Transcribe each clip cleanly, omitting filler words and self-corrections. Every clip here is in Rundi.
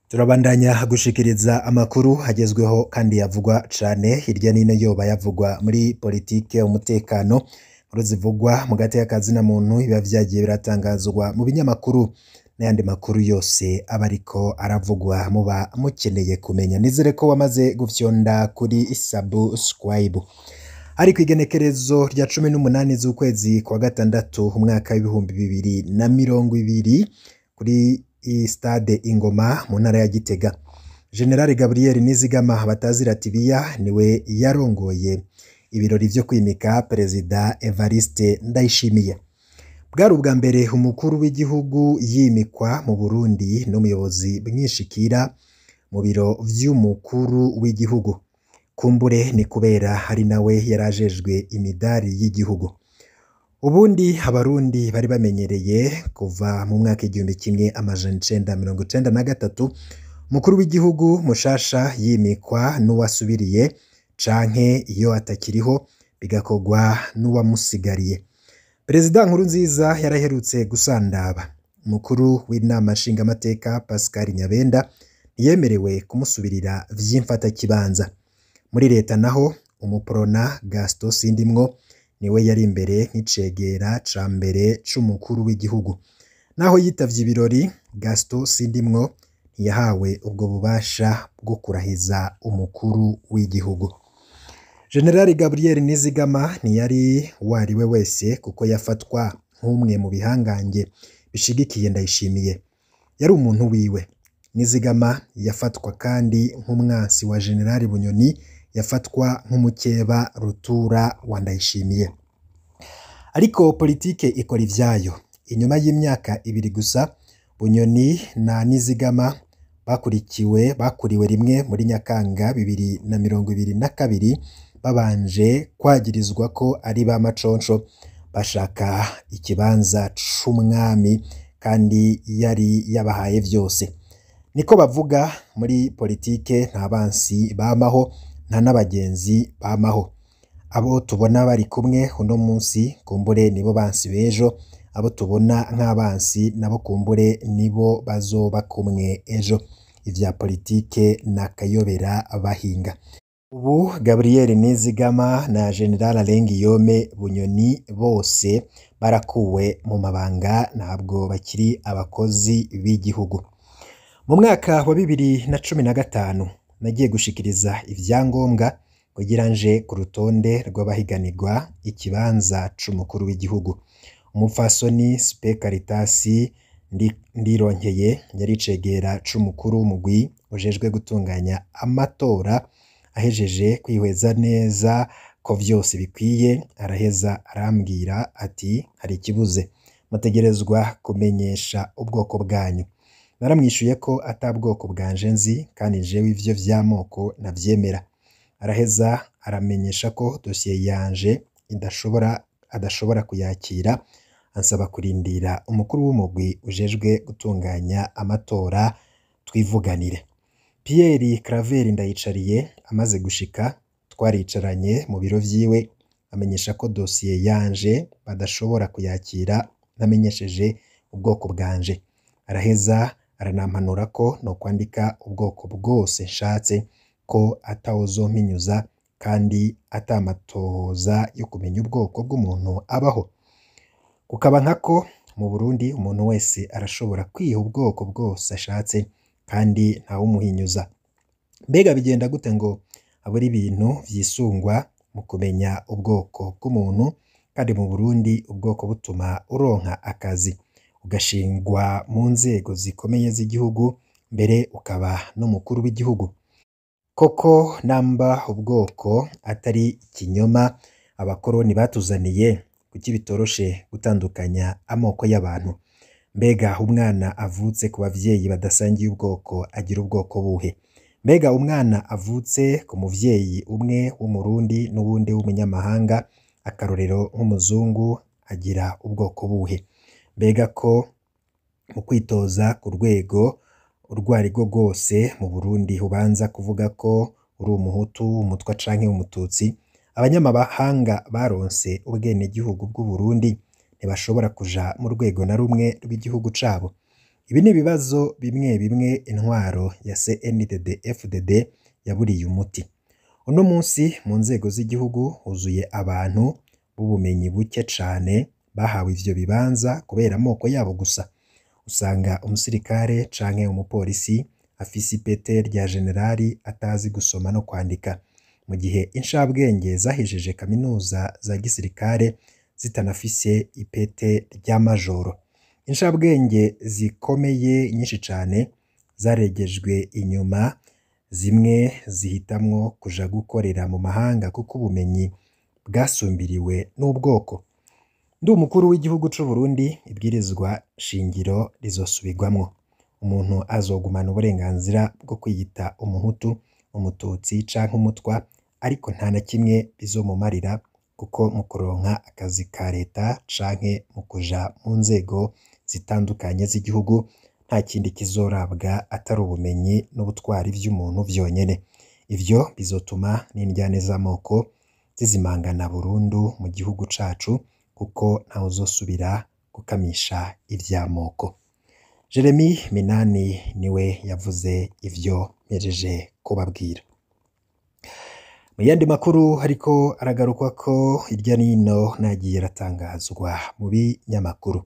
Turabandanya gushikiriza amakuru agezweho kandi yavugwa cane hirya nino, yoba yavugwa muri politike, umutekano, inkuru zivugwa mu gateka kazina muntu, biba vyagiye biratangazwa mu binyamakuru n'ayandi makuru yose aba ariko aravugwa muba mukeneye kumenya. Nizere ko wamaze gufyonda kuri subscribe. Ari kw'igenekerezo rya 18 z'ukwezi kwa gatandatu umwaka w'2020 kuri stade Ingoma mu ntara ya Gitega, General Gabriel Nizigama batazira Tibiya niwe yarongoye ibirori vyo kwimika Perezida Evariste Ndayishimiye. Bwari ubwa mbere umukuru w'igihugu yimikwa mu Burundi n'umuyobozi mwishikira mu biro vy'umukuru w'igihugu. Kumbure ni kubera hari nawe yarajejwe imidari y'igihugu. Ubundi Abarundi bari bamenyereye kuva mu mwaka 1993 umukuru w'igihugu mushasha yimikwa n'uwasubiriye, canke iyo atakiriho bigakorwa n'uwamusigariye. Perezida Nkurunziza yaraherutse gusandaba. Umukuru w'inama nshingamateka Pascal Nyabenda ntiyemerewe kumusubirira vy'imfatakibanza. Muri leta naho umuprona Gaston Sindimwo niwe yari imbere nk'icegera ca mbere c'umukuru w'igihugu. Naho yitavye ibirori, Gaston Sindimwo ntiyahawe ubwo bubasha bwo kurahiza umukuru w'igihugu. General Gabriel Nizigama ntiyari uwariwe wese, kuko yafatwa nk'umwe mu bihangange bishigikiye Ndayishimiye. Yari umuntu wiwe. Nizigama yafatwa kandi nk'umwansi wa General Bunyoni, yafatwa nk'umukeba rutura wa Ndayishimiye. Ariko politike ikora ivyayo. Inyuma y'imyaka 2 gusa, Bunyoni na Nizigama bakurikiwe bakuriwe rimwe muri Nyakanga 2022, babanje kwagirizwa ko ari ba maconco bashaka ikibanza c'umwami kandi yari yabahaye vyose. Niko bavuga muri politike, nta bansi bamaho, nta n'abagenzi bamaho. Abo tubona bari kumwe uno munsi kumbure nibo bansi b'ejo, abo tubona nk'abansi nabo kumbure nibo bazoba kumwe ejo. Ivya politike nakayobera bahinga. Ubu Gabriel Nizigama na General Alengiyome Bunyoni bose barakuwe mu mabanga, ntabwo bakiri abakozi b'igihugu. Mu mwaka wa 2015 nagiye gushikiriza ivyangombwa kugira nje ku rutonde rw'abahiganirwa ikibanza c'umukuru w'igihugu. Umupfasoni Spe Caritas Ndironkeye yari icegera c'umukuru w'umugwi ujejwe gutunganya amatora, ahejeje kwihweza neza ko vyose bikwiye, araheza arambwira ati: "Hari ikibuze, mutegerezwa kumenyesha ubwoko bwanyu." Naramwishuye ko ata bwoko bwanje nzi kandi jewe ivyo vy'amoko ntavyemera. Araheza aramenyesha ko dosiye yanje adashobora kuyakira, ansaba kurindira umukuru w'umugwi ujejwe gutunganya amatora twivuganire. Pierre Claver Ndayicariye amaze gushika, twaricaranye mu biro vyiwe, amenyesha ko dosiye yanje badashobora kuyakira ntamenyesheje ubwoko bwanje. Araheza aranampanura ko nokwandika ubwoko bwose nshatse, ko atawuzompinyuza kandi atamatohoza yo kumenya ubwoko bw'umuntu abaho. Kukaba nkako mu Burundi umuntu wese arashobora kwiha ubwoko bwose ashatse kandi ntawumuhinyuza. Mbega bigenda gute ngo habure ibintu vyisungwa mu kumenya ubwoko bw'umuntu, kandi mu Burundi ubwoko butuma uronka akazi, ugashingwa mu nzego zikomeye z'igihugu, mbere ukaba n'umukuru w'igihugu? Koko namba ubwoko atari ikinyoma abakoroni batuzaniye, kuki bitoroshe gutandukanya amoko y'abantu? Mbega umwana avutse ku bavyeyi badasangiye ubwoko agira ubwoko buhe? Mbega umwana avutse ku muvyeyi umwe w'Umurundi n'uwundi w'umunyamahanga, akarorero nk'umuzungu, agira ubwoko buhe? Mbega ko mu kwitoza ku rwego urwo arirwo rwose mu Burundi ubanza kuvuga ko uri umuhutu, umutwa canke umututsi, abanyamahanga baronse ubwenegihugu bw'Uburundi ntibashobora kuja mu rwego na rumwe rw'igihugu cabo? Ibi ni ibibazo bimwe bimwe intwaro ya CNDD-FDD yaburiye umuti. Uno munsi mu nzego z'igihugu huzuye abantu b'ubumenyi buke cane bahawe ivyo bibanza kubera amoko yabo gusa. Usanga umusirikare canke umupolisi afise ipete rya generali atazi gusoma no kwandika, mu gihe incabwenge zahejeje kaminuza za gisirikare zitanafise ipete rya majoro. Incabwenge zikomeye nyinshi cane zaregejwe inyuma, zimwe zihitamwo kuja gukorera mu mahanga kuko ubumenyi bwasumbiriwe n'ubwoko. Ndi umukuru w'igihugu c'u Burundi, ibwirizwa shingiro rizosubirwamwo. Umuntu azogumana uburenganzira bwo kwiyita umuhutu, umututsi canke umutwa, ariko nta na kimwe bizomumarira kuko mu kuronka akazi ka leta canke mu kuja mu nzego zitandukanye z'igihugu nta kindi kizorabwa atari ubumenyi n'ubutwari vy'umuntu vyonyene. Ivyo bizotuma n'indyane z'amoko zizimangana burundu mu gihugu cacu kuko ntawuzosubira gukamisha ivy'amoko. Jeremy Minani niwe yavuze ivyo mpejeje kubabwira. Mu yandi makuru hariko aragarukwa ko hirya nino nagiye aratangazwa mu binyamakuru,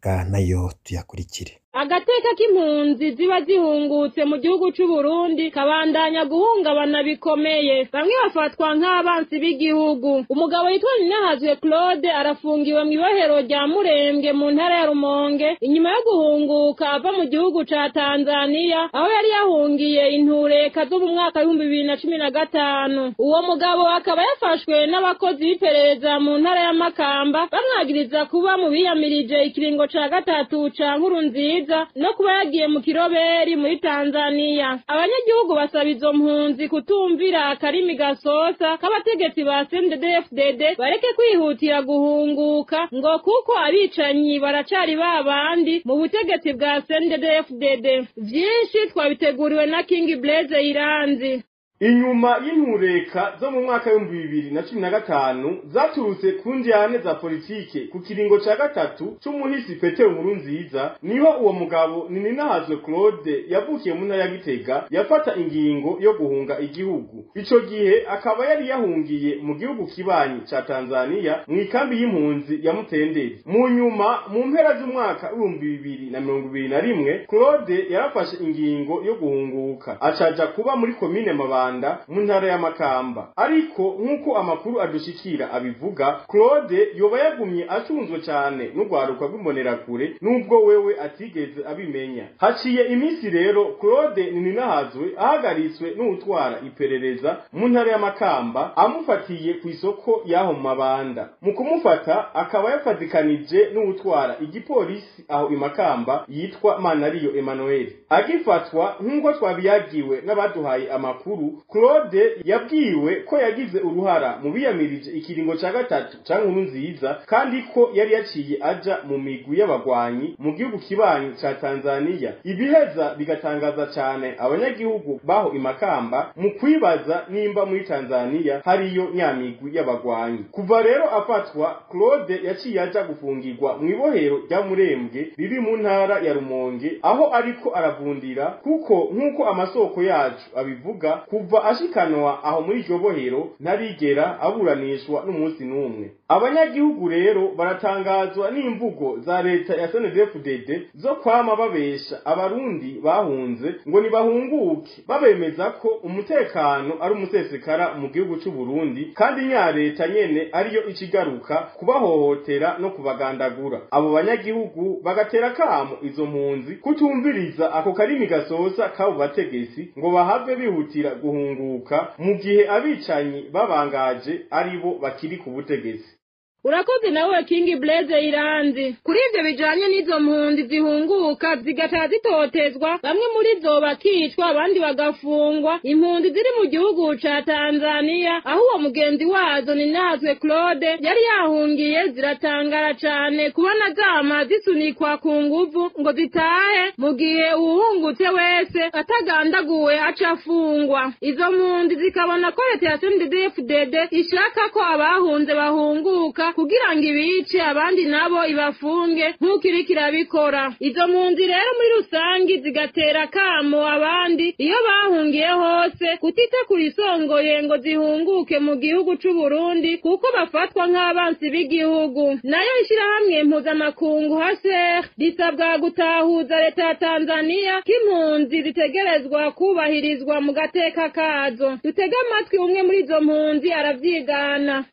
ka nayo tuyakurikire. Agateka k'impunzi ziba zihungutse mu gihugu c'u Burundi kabandanya guhungabana bikomeye, bamwe bafatwa nk'abansi b'igihugu. Umugabo yitwa Ninahazwe Claude arafungiwe mw'ibohero rya Murembwe mu ntara ya Rumonge inyuma yo guhunguka ava mu gihugu ca Tanzania aho yari yahungiye intureka zo mu mwaka 2015. Uwo mugabo akaba yafashwe n'abakozi b'iperereza mu ntara ya Makamba bamwagiriza kuba mu biyamirije ikiringo ca gatatu ca Nkurunziza no kuba yagiye mu kiroberi muri Tanzania. Abanyagihugu basaba izo mpunzi kutumvira akarimi gasosa k'abategetsi ba CNDD-FDD, bareke kwihutira guhunguka ngo kuko abicanyi baracari babandi mu butegetsi bwa CNDD-FDD. Vyinshi twabiteguriwe na King Blaze Iranzi. Inyuma y'intureka zo mu mwaka 2015 zaturutse ku njyane za politike ku kiringo ca gatatu c'umuhisi Petero Nkurunziza, niho uwo mugabo Nininahazwe Claude yavukiye mu ntara ya Gitega yafata ingingo yo guhunga igihugu. Ico gihe akaba yari yahungiye mu gihugu kibanyi ca Tanzania mw'ikambi y'impunzi ya Mutenderi. Mu nyuma mu mpera z'umwaka 2021 Claude yarafashe ingingo yo guhunguka acaja kuba muri komine Mabanda mu ntara ya Makamba. Ariko nk'uko amakuru adushikira abivuga, Claude yoba yagumye acunzwe cyane n'urwaruka rw'imbonerakure nubwo wewe atigeze abimenya. Haciye iminsi rero Claude Nininahazwe ahagaritswe n'utwara iperereza mu ntara ya Makamba amufatiye ku isoko y'aho mu Mabanda. Mu kumufata akaba yafatikanije n'utwara igipolisi aho i Makamba yitwa Manariyo Emmanuel. Agifatwa nk'uko twabiyagiwe n'abaduhaye amakuru, Claude yabwiwe ko yagize uruhara mu biyamirije ikiringo ca gatatu ca Nkurunziza kandi ko yari yaciye aja mu migwi y'abagwanyi mu gihugu kibanyi ca Tanzania. Ibiheza bigatangaza cane abanyagihugu baho imakamba mu kwibaza nimba muri Tanzania hariyo nyamigwi y'abagwanyi. Kuva rero afatwa, Claude yaciye aja gufungirwa mw'ibohero rya Murembwe riri mu ntara ya Rumonge aho ariko aravundira, kuko nk'uko amasoko yacu abivuga kuva ashikanwa aho muri iryo bohero ntarigera aburanishwa n'umunsi n'umwe. Abanyagihugu rero baratangazwa n'imvugo za leta ya CNDD-FDD zo kwama babesha abarundi bahunze ngo nibahunguke, babemeza ko umutekano ari umusesekara mu gihugu c'u Burundi kandi nya leta nyene ariyo ikigaruka kubahohotera no kubagandagura. Abo banyagihugu bagatera kamo izo mpunzi kutumviriza ako karimi gasosa k'abo bategetsi ngo bahave bihutira guhunguka mu gihe abicanyi babangaje aribo bakiri ku butegetsi. Urakoze nawe King Blaze Iranzi. Kuri ivyo bijanye n'izo mpunzi zihunguka zigaca zitotezwa, bamwe muri zo bakicwa abandi bagafungwa. Impunzi ziri mu gihugu ca Tanzania aho uwo mugenzi wazo Ninahazwe Claude yari yahungiye ziratangara cane kubona zama zisunikwa ku nguvu ngo zitahe, mu gihe uwuhungutse wese atagandaguwe aca afungwa. Izo mpunzi zikabona ko leta ya CNDD-FDD ishaka ko abahunze bahunguka Tanzania kugira ngo ibice abandi nabo ibafunge nk'uko iriko irabikora. Izo mpunzi rero muri rusangi zigatera kamo abandi iyo bahungiye hose kutita kurisongoye ngo zihunguke mu gihugu c'u Burundi kuko bafatwa nk'abansi b'igihugu. Nayo ishirahamwe mpuzamakungu HCR risabwa gutahuza leta ya Tanzania ko impunzi zitegerezwa kubahirizwa mu gateka kazo. Dutege amatwi umwe muri izo mpunzi aravyigana.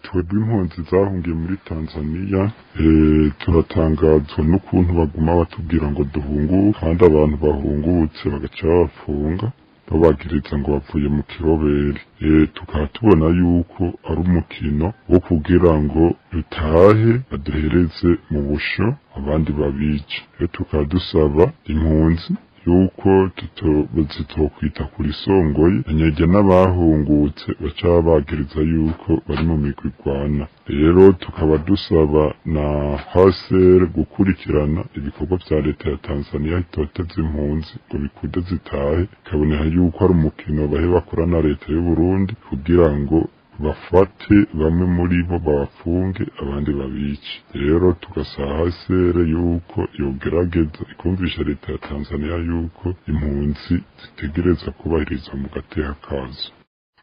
Twebwe impunzi zahungiye muri Tanzania turatangazwa n'ukuntu baguma batubwira ngo duhunguke, kandi abantu bahungutse bagaca babafunga babagiriza ngo bavuye mu kirobere. Tukaba tubona yuko ari umukino wo kugira ngo dutahe baduhereze mu busho abandi babice. Tukaba dusaba impunzi yuko zitokwita kuri songoye anyege n'abahungutse baca bagiriza yuko bari mu migwi igwana. Rero tukaba dusaba na HCR gukurikirana ibikorwa vya leta ya Tanzania itoteza impunzi ngo bikunde zitahe, ikaboneka yuko ari umukino bahe bakora na leta y'u Burundi kugira ngo bafate bamwe muri bo babafunge abandi babice. Rero tugasaba HCR yuko yogerageza ikumvisha leta ya Tanzania yuko impunzi zitegereza kubahiriza mu gateka kazo.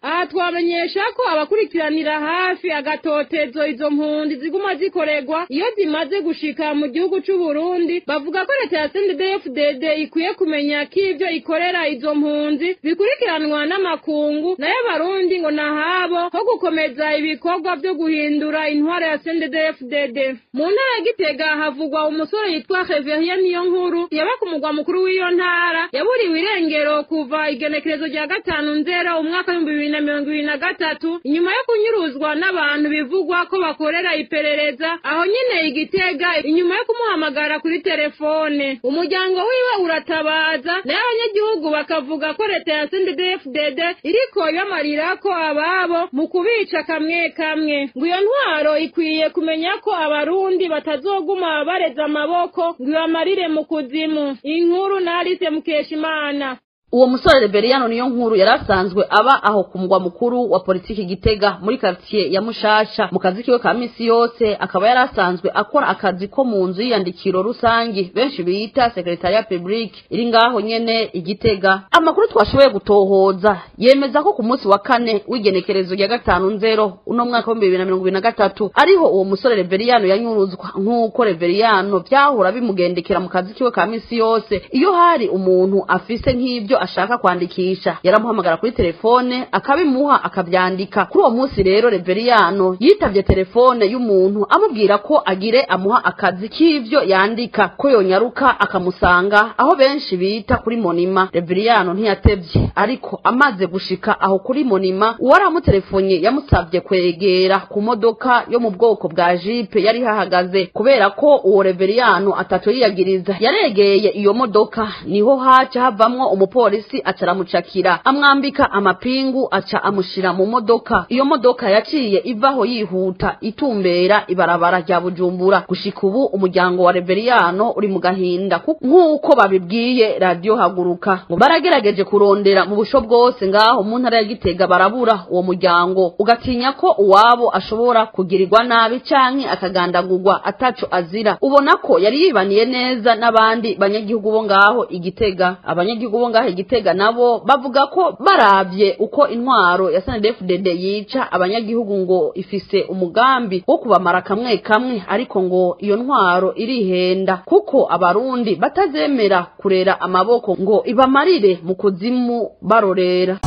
Aha twamenyesha ko abakurikiranira hafi agatotezo izo mpunzi ziguma zikoregwa iyo zimaze gushika mu gihugu c'u Burundi bavuga ko leta ya CNDD-FDD ikwiye kumenya ko ivyo ikorera izo mpunzi bikurikiranwa n'amakungu, nayo Abarundi ngo nahabo ho gukomeza ibikorwa vyo guhindura intwaro ya CNDD-FDD. Mu ntara ya Gitega havugwa umusore yitwa Reverien Niyonkuru yaba ku mugwa mukuru w'iyo ntara, yaburiwe irengero kuva igenekerezo rya 5 Nzero umwaka 2023 inyuma yo kunyuruzwa n'abantu bivugwa ko bakorera iperereza aho nyine Igitega, inyuma yo kumuhamagara kuri telefone. Umuryango wiwe uratabaza, nayo abanyagihugu bakavuga ko leta ya CNDD-FDD iriko ibamarira ko ababo mu kubica kamwe kamwe. Ngo iyo ntwaro ikwiye kumenya ko Abarundi batazoguma bareza amaboko ngo ibamarire mu kuzimu. Inkuru na Alice Mukeshimana. Uwo musore Reveriyano Niyonkuru yarasanzwe aba aho ku mugwa mukuru wa politiki Gitega muri quartier ya Mushasha. Mu kazi kiwe ka misi yose akaba yarasanzwe akora akazi ko mu nzu y'iyandikiro rusangi benshi bita secretariat public iri ngaho nyene Igitega. Amakuru twashoboye gutohoza yemeza ko ku munsi wa kane w'igenekerezo rya 5 Nzero uno mwaka wa 2023 ariho uwo musore Reveriyano yanyuruzwa. Nk'uko Reveriyano vyahora bimugendekera mu kazi kiwe ka misi yose, iyo hari umuntu afise nk'ivyo ashaka kwandikisha yaramuhamagara kuri telefone akabimuha akabyandika. Kuri uwo munsi rero Reveriyano yitavye telefone y'umuntu amubwira ko agire amuha akazi k'ivyo yandika, ko yonyaruka akamusanga aho benshi bita kuri Monima. Reveriyano ntiyatevye, ariko amaze gushika aho kuri Monima uwaramutelefone yamusavye kwegera ku modoka yo mu bwoko bwa jipe yari hahagaze. Kubera ko uwo Reveriyano ataco yiyagiriza, yaregeye iyo modoka, niho haca havamwo umupolisi acaramucakira amwambika amapingu aca amushira mu modoka. Iyo modoka yaciye ivaho yihuta itumbera ibarabara rya Bujumbura. Gushika ubu umuryango wa Reveriyano uri mu gahinda nk'uko babibwiye Radio Haguruka. Ngo baragerageje kurondera mu busho bwose ngaho mu ntara ya Gitega barabura uwo muryango, ugatinya ko uwabo ashobora kugirirwa nabi canke akagandagurwa ataco azira. Ubona ko yari yibaniye neza n'abandi banyagihugu bo ngaho Igitega. Abanyagihugu bo ngaho Igitega nabo bavuga ko baravye uko intwaro ya SNDD-FDD yica abanyagihugu ngo ifise umugambi wo kubamara kamwe kamwe, ariko ngo iyo ntwaro irihenda kuko Abarundi batazemera kurera amaboko ngo ibamarire mu kuzimu barorera.